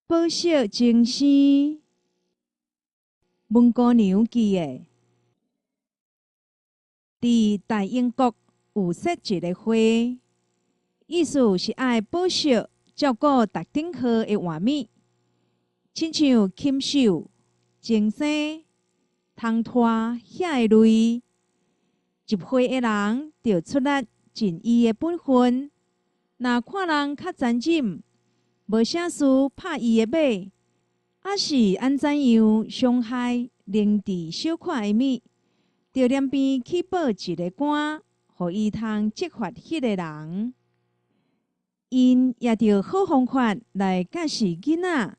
寶惜精生，文姑娘記的，佇大英國有設一个會，意思是愛寶惜照顧逐等號的活物，親像禽獸、精生、通拖遐个類。集會的人著出力盡伊的本分，若看人較殘忍，無啥事拍伊的馬，抑是按怎樣傷害靈智小可的物，著連邊去報一个官，予伊通責罰彼个人。𪜶也著好方法來教示囡仔，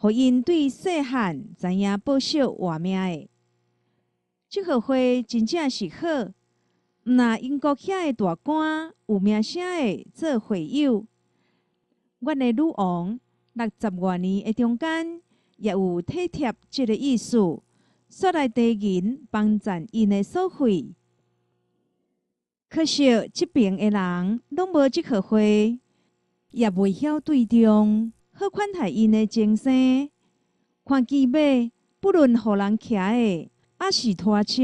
予𪜶對細漢知影寶惜活命的。這號會真正是好，毋若英國遐的大官有名聲的做會友。阮的女王六十外年的中間，也有體貼這个意思，煞來提銀幫贊𪜶的所費。可惜這爿的人攏無這號話，也袂曉對中好款待𪜶的精生。看見馬，不論予人騎的，抑是拖車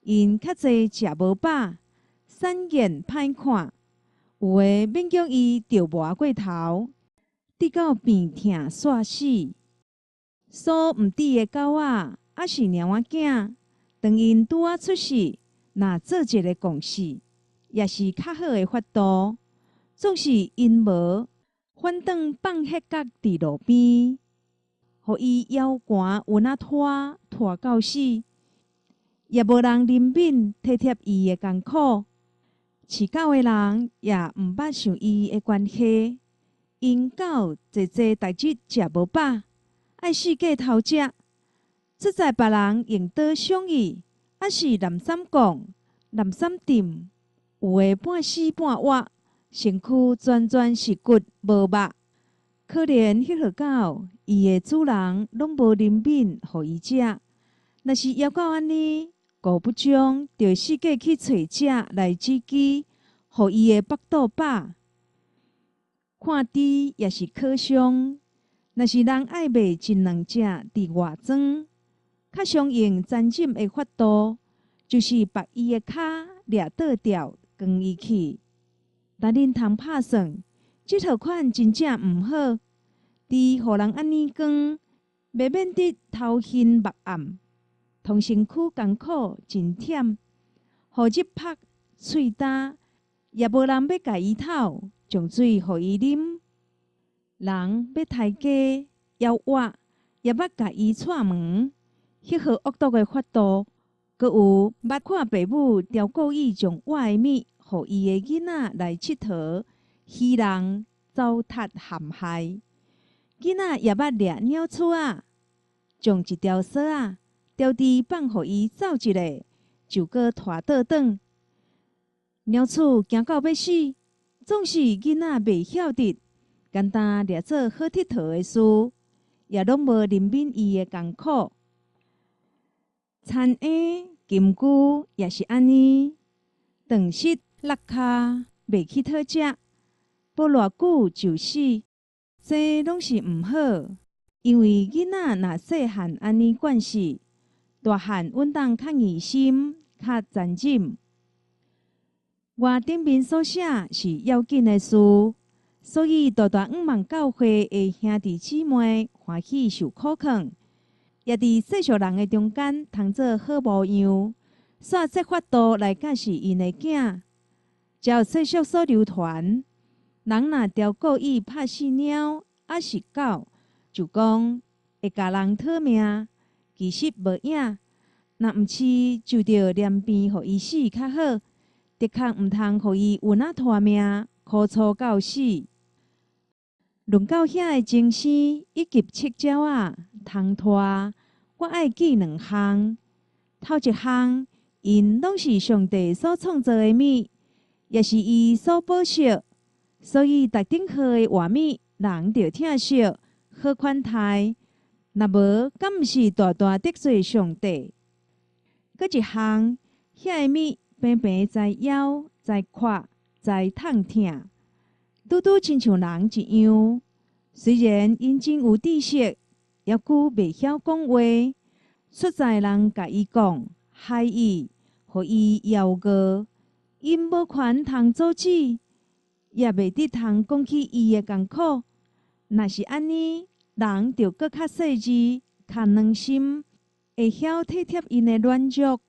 ，𪜶較濟食無飽，散眼歹看，有的勉強伊著磨過頭，直到病疼煞死。所毋治的狗仔，抑是貓仔囝，當𪜶拄仔出世，若做一个貢獻，也是較好的法度。總是𪜶無，反轉放血角佇路邊，予伊枵寒有哪拖拖到死，也無人憐憫體貼伊的艱苦。飼狗的人也毋捌想伊的關係，𪜶狗濟濟逐日食無飽，愛四界偷食，實在別人用刀傷伊，抑是濫衾講、濫衾掂，有的半死半活，身軀全全是骨無肉。可憐彼號狗，伊的主人攏無憐憫予伊食。若是枵到按呢，顧不將就四界去揣食來止飢，予伊的腹肚飽。看豬也是可傷，若是人愛賣一兩隻佇外莊，較常用殘忍的法度，就是縛伊的跤掠倒吊，關伊去。但恁通拍算，這套款真正毋好。豬予人按呢關，袂免得頭昏目暗，通身軀艱苦真忝，予日曝喙焦，也無人欲共伊唞，將水予伊啉。人欲刣雞枵活，也捌共伊掣門，彼號惡毒的法度，閣有捌看爸母刁故意將活的物，予伊的囡仔來𨑨迌，戲人糟蹋陷害。囡仔也捌掠鳥鼠仔，將一條索仔牢佇放予伊走一下，就閣拖倒轉。鳥鼠驚到欲死，總是囡仔袂曉得，簡單掠做好𨑨迌的事，也攏無憐憫伊的艱苦。田鶯、金龜也是按呢，頓失落跤，袂去討食，無偌久就死。這攏是毋好，因為囡仔若細漢按呢慣勢，大漢穩當較硬心、較殘忍。我頂面所寫是要緊的事，所以大大向望教會的兄弟姊妹歡喜受苦況，也佇世俗人的中間通做好模樣，煞設法度來教示𪜶的囝。照世俗所流傳，人若刁故意拍死貓，抑是狗，就講會共人討命，其實無影。若毋是，就著連邊予伊死較好，的確毋通予伊有哪拖命，苦楚到死。論到遐的精生以及赤鳥仔、通拖，我愛記兩項。頭一項，𪜶攏是上帝所創造的物，也是伊所寶惜，所以逐等號的活物，人著疼惜，好款待。若無，敢毋是大大得罪上帝？閣一項，遐的物平平知枵、知渴、知痛疼，拄拄親像人一樣，雖然𪜶真有知識，猶閣袂曉講話。出在人共伊講，害伊，予伊枵餓，𪜶無權通阻止，也袂得通講起伊的艱苦。若是按呢，人就閣較細膩、較軟心，會曉體貼𪜶的軟弱。